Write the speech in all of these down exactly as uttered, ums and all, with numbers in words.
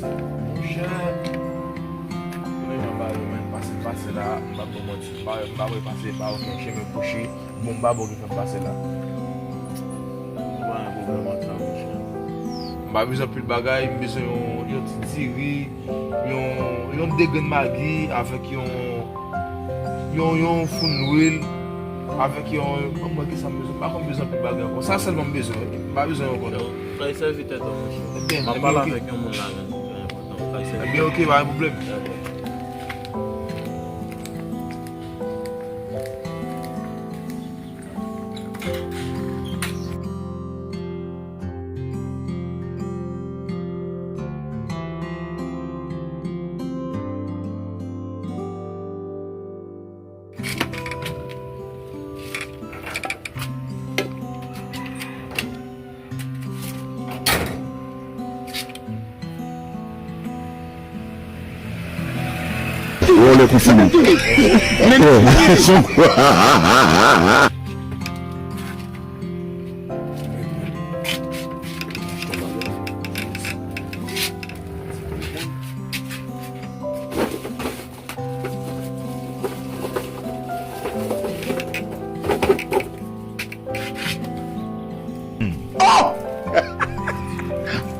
Monchè, konnen jan bagay yo menm pase, pase la, m p ap ba w manti, m pa, m pa wè pase pa okenn chemen kwochi, bon, m pa bon ki fè m pase la. M pa gen pwoblèm ak sa, monchè. M pa bezwen anpil bagay, m bezwen yon, yon ti diri, yon, yon de grenn magi avèk yon, yon, yon foun lwil, avèk yon, bon, mwen, kisa m bezwen? M pa konn bezwen anpil bagay ankò. Sa sèlman m bezwen, wi. M pa bezwen ankò, non. Sa e sèvi tèt ou, monchè. Ebyen, m ap pale avèk yon moun la, menm. Ebyen, oke, pa gen pwoblèm. Wòlè konfime. Oh, son. Oh!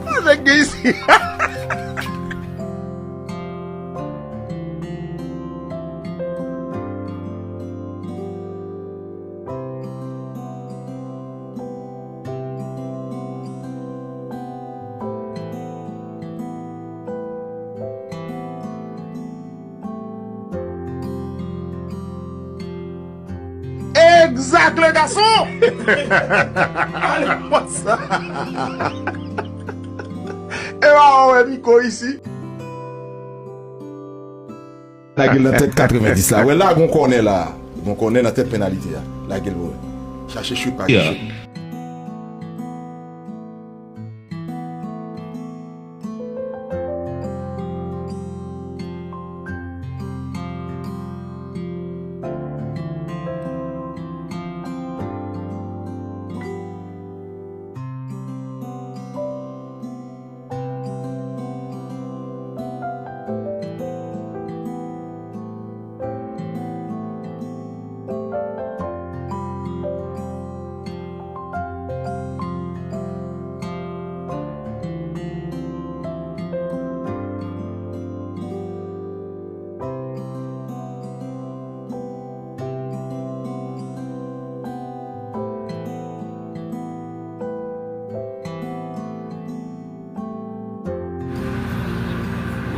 Sa nèg gen isi? Exact, le garçon! Ale konsa. E pa wè Miko isi. Lage l nan tèt katrevendis la. Wè la, gon kònè la. Gon kònè nan tèt penalite a. Lage l pou mwen. Chache chut pa gen chut.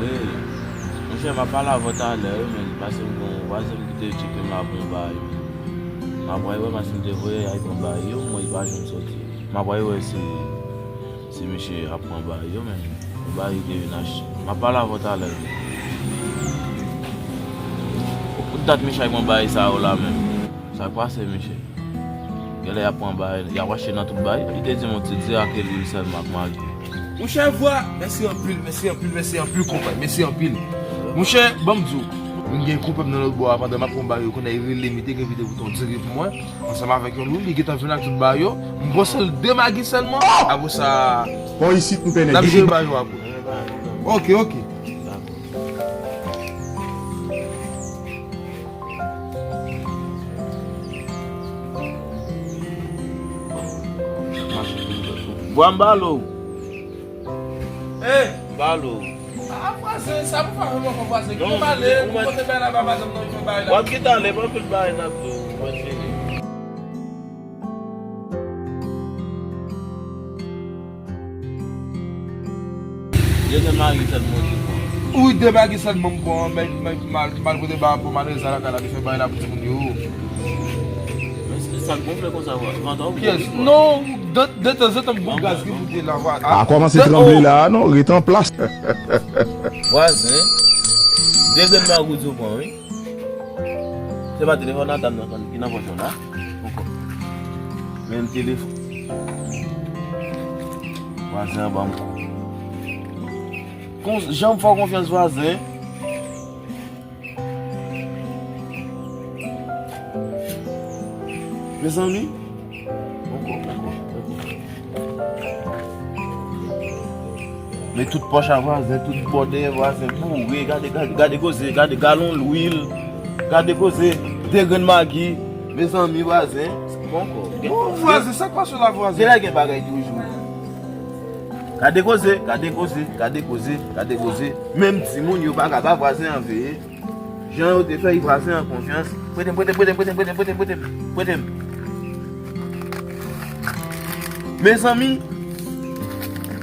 Wi. Monchè, m ap pale avè w talè, wi, men, paske m gon vwazen m ki te di ke m ap pran bagay, men. M ap wè, wè, paske m te voye y al pran bagay yo, mwen, li pa janm soti. M ap wè, wè, si, si misye ap pran bagay yo, men. Bagay yo te vin achte. M ap pale avè w talè, men. Ou dat misye ap pran bagay sa yo la, men. Sa k pase, misye? Genlè y ap pran bagay, y ap achte nan tout bagay. Li te di m yon ti diri ak lwil sèlman ak magi. Monchè, vwa, mèsi anpil, mèsi anpil, mèsi anpil, konpè, mèsi anpil. Monchè, ban m di w, m gen konpè m nan lòt bò a, pandan m ap pran bagay yo, kounye a li rele m, li te gen vide bouton diri pou mwen, ansanm avèk yon lwil, li gentan vin ak tout bagay yo. M pran sèl de magi sèlman, apre sa, bon, isit, m pene. N ap jere bagay yo apre. Ok, ok. Vwa m ba l ou. Eh! M ba l ou. Ah, vwazen, sa pou fè ankò vwazen. Kite m ale, ou kote bay la ba madanm nan, li fè bay la. W ap kite ale, pa anpil bagay n ap di w, mwen fini. De grenn magi sèlman ou te pran. Wi, de magi sèlman m pran, men, men, mal, mal kote ba pou malreza lakay la, li fè bay la pou timoun yo. Men se sa k gonfle konsa, vwa. Vant ou gonfle, vwa. Non, de, de tanzantan m gon gaz ki moute la, vwa. A kòmanse tranble la, non, ret an plas. Vwazen, de grenn magi ou di w pran, wi. Se pa telefòn nan dam nan ki nan pòch ou la. Poko. Men telefòn. Vwazen an ban m kou. Kon, jan m fè w konfyans, vwazen. Mezanmi. Poko, poko, poko. Men tout pòch a vwazen, tout bò dèyè vwazen boure. Gade, gade, gade koze, gade galon lwil. Gade koze, de grenn magi. Mezanmi, vwazen, se bon kò. Bon, vwazen, sa k pase la, vwazen? Genlè gen bagay toujou. Gade koze, gade koze, gade koze, gade koze. Menm timoun yo pa ka ba vwazen an veye. Jan yo te fè vwazen an konfyans. Prete m, prete m, prete m, prete m, prete m, prete m, prete m, prete m. Mezanmi,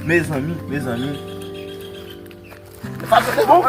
mezanmi, mezanmi. Fason de bon.